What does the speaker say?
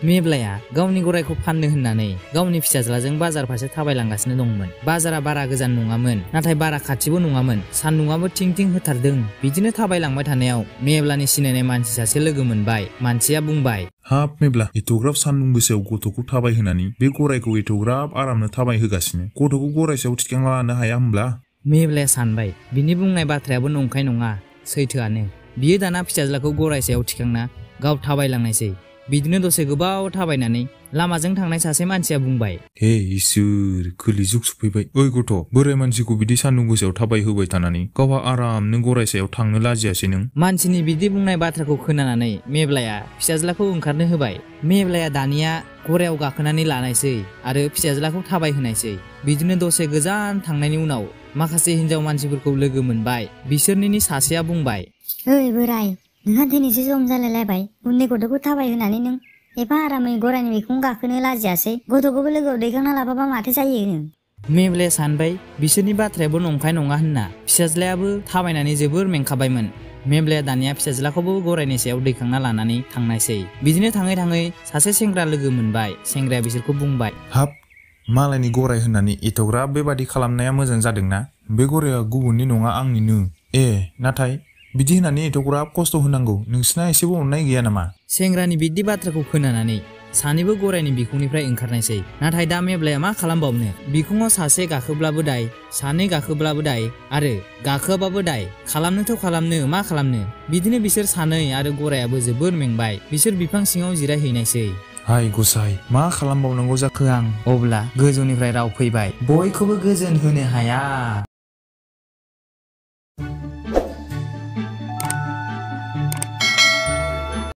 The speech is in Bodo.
मेब्लाया गावनि गरायखौ फाननो होननानै गावनि फिसाज्लाजों बाजार फारसे थाबायलांगासिनो दंमोन। बाजारा बारा गोजान नङामोन, नाथाय बारा खाथिबो नङामोन। सान्दुंआबो थिं थिं होथारदों। बिदिनो थाबायलांबाय थानायाव मेब्लानि सिनायनाय मानसि सासे लोगो मोनबाय। मानसिया बुंबाय, हाब मेब्ला, एथ'ग्राब सान्दुं गोसायाव गथ'खौ थाबायहोनानै बे गरायखौ एथ'ग्राब आरामनो थाबायहोगासिनो, गथ'खौ गराय सायाव थिखांना लानो हाया होमब्ला? मेब्लाया सानबाय, बिनि बुंनाय बाथ्रायाबो नंखाय नङा, सैथोआनो। बियो दाना फिसाज्लाखौ गराय सायाव थिखांना गाव थाबायलांनायसै। बिदिनो दसे गोबाव थाबायनानै लामाजों थांनाय सासे मानसिया बुंबाय, हे इसोर, खोलि जुग सफैबाय। ओइ गथ', बोराय मानसिखौ बिदि सान्दुं गोसायाव थाबायहोबाय थानानै गावहा आरामनो गराय सायाव थांनो लाजियासै नों? मानसिनि बिदि बुंनाय बाथ्राखौ खोनानानै मेब्लाया फिसाज्लाखौ ओंखारनो होबाय। मेब्लाया दानिया गरायाव गाखोनानै लानायसै आरो फिसाज्लाखौ थाबायहोनायसै। बिदिनो दसे गोजान थांनायनि उनाव माखासे हिनजाव मानसिफोरखौ लोगो मोनबाय। बिसोरनिनो सासेया बुंबाय, ओइ बोराय, नोंहा दिनैसो सम जालायलायबाय। उन्दै गथ'खौ थाबायहोनानै नों एफा आरामै गरायनि बिखुं गाखोनो लाजियासै? गथ'खौबो लोगोआव दैखांना लाफाबा माथो जायो? मेब्लाया सानबाय, बिसोरनि बाथ्रायाबो नंखाय नङा होनना। फिसाज्लायाबो थाबायनानै जोबोर मेंखाबायमोन। मेब्लाया दानिया फिसाज्लाखौबो गरायनि सायाव दैखांना लानानै थांनायसै। बिदिनो थाङै थाङै सासे सेंग्रा लोगो मोनबाय। सेंग्राया बिसोरखौ बुंबाय, हाब, मालायनि गराय होननानै एथ'ग्राब बेबादि खालामनाया मोजां जादोंना? बे गराया गुबुननि नङा, आंनिनो। नाथाय बिदि होननानै एथ'ग्राब खस्थ' होनांगौ, नोंसिना एसेबो अननाय गैया नामा? सेंग्रानि बिदि बाथ्राखौ खोनानानै सानैबो गरायनि बिखुंनिफ्राय ओंखारनायसै। नाथाय दा मेब्लाया मा खालामबावनो? बिखुङाव सासे गाखोब्लाबो दाय, सानै गाखोब्लाबो दाय आरो गाखोआबाबो दाय। खालामनोथ' खालामनो, मा खालामनो? बिदिनो बिसोर सानै आरो गरायाबो जोबोर मेंबाय। बिसोर बिफां सिङाव जिरायहैनायसै। हाय गसाइ, मा खालामबावनांगौ जाखो आं? अब्ला गोजौनिफ्राय राव फैबाय, बयखौबो गोजोन होनो हाया।